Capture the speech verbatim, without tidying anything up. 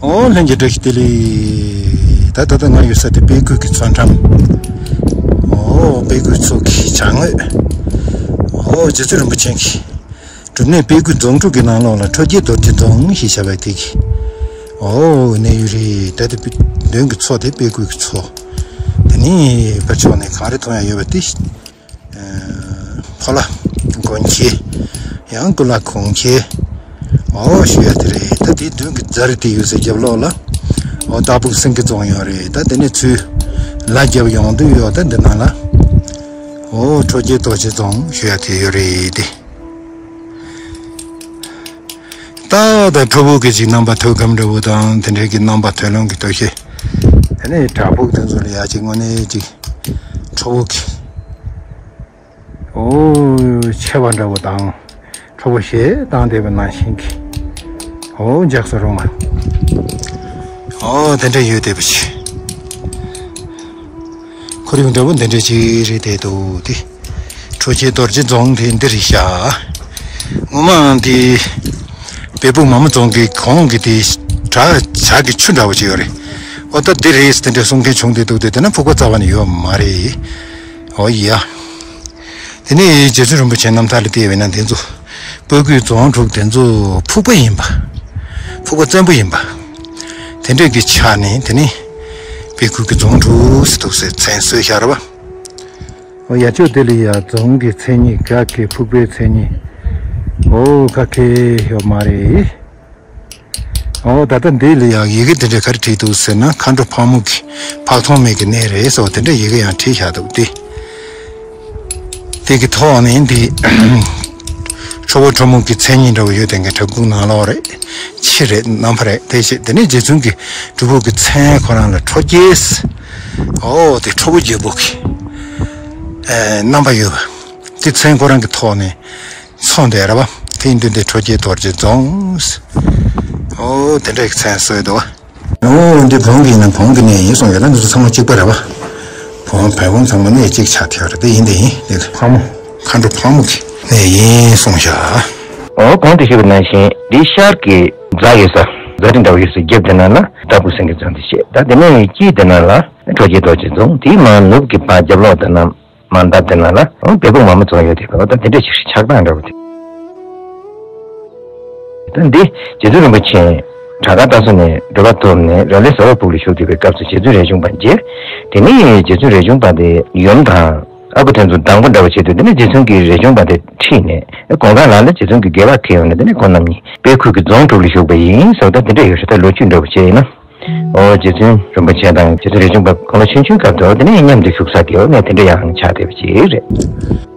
ཨོ་ལྷན་རྒྱས་བཀྲ་ཤིས་བདེ་ལེགས། ད་ད་ལྟ་ང་ཡོད་ས་དེ་དཔལ་སྐུད་ཀྱི་མཚོ་འགྲམ། ཨོ་དཔལ་སྐུད་མཚོ་གི་བྱང་ངོས། ཨོ་རྗེ་བཙུན་རིན་པོ་ཆེ་གི་སྒྲུབ་གནས་དཔལ་སྐུད་རྫོང་དྲུག་གི་ནང་ལོགས་ལ་ཁྲོ་རྒྱལ་རྡོ་རྗེ་རྫོང་ཞེས་བྱ་བའི་དེ་གི་ཨོ་གནས་ཡུལ་རེད། ད་དེ་མདུན་གྱི་མཚོ་དེ་དཔལ་སྐུད་ཀྱི་མཚོ། དེ་ནས་བར་ཕྱོགས་ནས་གངས་རི་མཐོང་ཡ་ཡོད་པ་དེ། ཕོ་ལྷ་དགོན་ཁྱེར། ཡང་ཀུ་ལ་གུང་ཁྱེར། ཨོ་ཞུ་ཡ་དེ་རེད། ད་དེའི་མདུན་གྱི་རྫ་རི་དེ་ཡོད་སའི་རྒྱབ་ལོགས་ལ། ཨོ་སྟག་ཕུག་སེང་གེ་རྫོང་ཡོད་རེད། ད་དེ་ནས་ཚུར་ལ་རྒྱབ་ཡོང་དུས་ཡོད་ད་འདི་ནང་ལ། ཨོ་ཁྲོ་རྒྱལ་རྡོ་རྗེ་རྫོང་ཞུ་ཡ་དེ་ཡོད་རེད་དེ། ད་ད་ཁྲོ་ཕུག་གི་ཅིག་རྣམ་པ་ཐོས་སྐབས་འདྲ་བོ་དང་དེ་འདྲའི་གི་རྣམ་པ་ཐོས་ལམ་གྱི་ལྟོ་ཤེས། དེ་ནས་བྲག་ཕུག་དེ་ཚོ་ལ་ཡ་ཅིག་དངོས་གནས་ཅིག་ཁྲོ་ཕུག་གི་ཨོ་ཆེ་བ་འདྲ་བོ་དང་ཁྲོ་བོ་ཞེས་བཏང་བསྡད་པ་ནང་བཞིན་གྱི་ཨོ་འཇགས་སུ་རུང་བ། ཨོ་དེ་འདྲ་ཡོད་བསྡད་པ་ཞིག་ཁོར་ཡུག་འདྲ་བོ་འདི་འདྲ་ཅིག་རེད་བསྡད་འདུག་སྟེ། ཁྲོ་རྒྱལ་རྡོ་རྗེ་རྫོང་དེ་འདི་རེད་ཤག་ངོ་མ་དེ་བེ་སྤུག་མ་མོ་རྫོང་གི་གོང་གི་དེ་བྲག་བྱག་གི་ཆུ་འདྲ་བོ་ཅིག་ཡོད་རེད། ཨོ་ད་འདི་རེད་དེ་འདྲ་གསུང་མཁན་བྱུང་བསྡད་འདུག་སྟེ། དེ་ན་ཕུག་པ་རྩ་བ་ནས་ཡོད་མ་རེད། ཨོ་ཡ། དེ་ནས་རྗེ་བཙུན་རིན་པོ་ཆེའི་རྣམ་ཐར་ལ་བལྟས་པས་ན་དེ་ཚོ་དཔལ་སྐུད་རྫོང་དྲུག་དེ་ཚོ་ཕུག་པ་ཡིན་པ། ཕུག་པ་བཙན་པོ་ཡིན་པ། དེ་འདྲས་ཀྱི་ཆ་ནས་དེ་ནི་དཔལ་སྐུད་ཀྱི་རྫོང་དྲུག་ཟེར་འདུག་ཟེར་མཚན་གསོལ་བཞག་ར་བ། ཨོ་ཡ་ཅོ་དེ་ལ་ཡ་རྫོང་གི་མཚན་ཉིད་ག་གི་ཕུག་པའི་མཚན་ཉིད་ཨོ་ག་གི་ཡོད་མ་རེད། ཨོ་ད་ལྟ་འདི་ལ་ཡང་ཡི་གེ་འདི་འདྲ་ག་རེ་བྲིས་འདུག་ཟེར་ན། མཁའ་འགྲོ་ཕག་མོ་གི་ཕག་མཐོང་མེད་ཀྱི་གནས་རེད་ཟེར་བ་དེ་འདྲ་ཡི་གེ་ཡང་བྲིས་བཞག་འདུག་སྟེ། དེ་གི་ཐོག་ནས་འདི་ཁྲོ་བོ་ཁྲོ་མོ་གི་མཚན་ཉིད་འདྲ་བོ་ཡོད་དེ་འགའ་བྲག་ཕུག་ནང་ལོགས་རེད། ཕྱི་རེད། ནམ་ཕ་རེད། དེ་བྱས་དེ་ནས་རྗེ་བཙུན་གྱི་སྒྲུབ་ཕུག་གི་མཚན་ཁོ་རང་ལ་ཁྲོ་རྒྱལ་ཟེར། ཨོ་དེ་ཁྲོ་བོ་རྒྱལ་པོ་གི་ཨེ་རྣམ་པ་ཡོད་པ་དེ་མཚན་ཁོ་རང་གི་ཐོག་ནས། ཚོང་དེ་ར་བ། དེ་ཡིན་དུས་འདི་ཁྲོ་རྒྱལ་རྡོ་རྗེ་རྫོང་། ཨོ་དེ་འདྲ་གི་མཚན་གསོལ་འདུག་ཨོ་འདི་བོན་གྱི་ཡིན་ན་བོན་གྱི་གནས་ཡིན་གསུངས་ཡོད་ན། འདི་ཚོ་ཚང་མ་གཅིག་པ་ར་བ། བོན་བལ་བོན་ཚང་མ་གནས་གཅིག་ཆགས་ཐལ་རེད། དེ་ཡིན་དེ་ཡིན། དེ་ཕག་མོ་མཁའ་འགྲོ་ཕག་མོ་གི་གནས་ཡིན་གསུངས་ཤག་ཨོ་གོང་དུ་ཞུས་པ་ནང་བཞིན་འདི་ཤར་གྱི་རྫ་ཡོད་ས་རྫ་རི་འདྲ་བོ་ཡོད་ས་རྒྱབ་དེ་ན་ལ་སྟག་ཕུག་སེང་གེ་རྫོང་དེ་བཤད། ད་དེ་ནས་དཀྱིལ་དེ་ན་ལ་ཁྲོ་རྒྱལ་རྡོ་རྗེ་རྫོང་། དེའི་མར་ནུབ་ཀྱི་བར་རྒྱབ་ལོགས་དེ་ན། མ་འདབ་དེ་ན་ལ་བེ་སྤུག་མ་མོ་རྫོང་ཡོད་དེ། འོ་ད་དེ་འདྲ་ཞིག་ཆགས་སྟངས་འདྲ་བོ་དེ། ད་འདི་རྗེ་བཙུན་རིན་པོ་ཆེ་བྲག་དཀར་རྟ་མཚོ་ནས་འགྲོ་བ་ཐོབ་ནས་ར་ལས་ཟ་འོག་ཕུག་ལ་བཞུགས་བསྡད་པའི་སྐབས་སུ་རྗེ་བཙུན་རས་ཆུང་པ་མཇལ། དེ་ནས་རྗེ་བཙུན་རས་ཆུང་པ་དེ་ཡུམ་དང་ཨ་ཁུ་དེ་ཚོ་སྡང་པོ་འདྲ་བོ་བྱེད་དུས། དེ་ནས་རྗེ་བཙུན་གྱིས་རས་ཆུང་པ་དེ་ཁྲིད་ནས་དགོང་དག་ལ་ལ་རྗེ་བཙུན་གྱི་སྐྱེ་བ་ཁེལ་ཡོང་ནས། དེ་ནས་ཁོང་རྣམ་གཉིས་དཔལ་ཁུལ་གྱི་རྫོང་དྲུག་ལ་བཞུགས་པ་ཡིན་ཟེར། ད་དེ་འདྲ་ཡོད་ཤག་ད་ལོ་རྒྱུས་འདྲ་བོ་བྱས་ཡིན་ན། ཨོ་རྗེ་བཙུན་རིན་པོ་ཆེ་དང་རྗེ་བཙུན་རས་ཆུང་པ་དགུང་ལོ་ཆུང་ཆུང་སྐབས་དུ་དེ་ནས་མཉམ་དུ་བཞུགས་ས་དེ་འོ་ནས་དེ་འདྲ་ཡང་ཆགས་བསྡད་པ་ཅིག་རེད།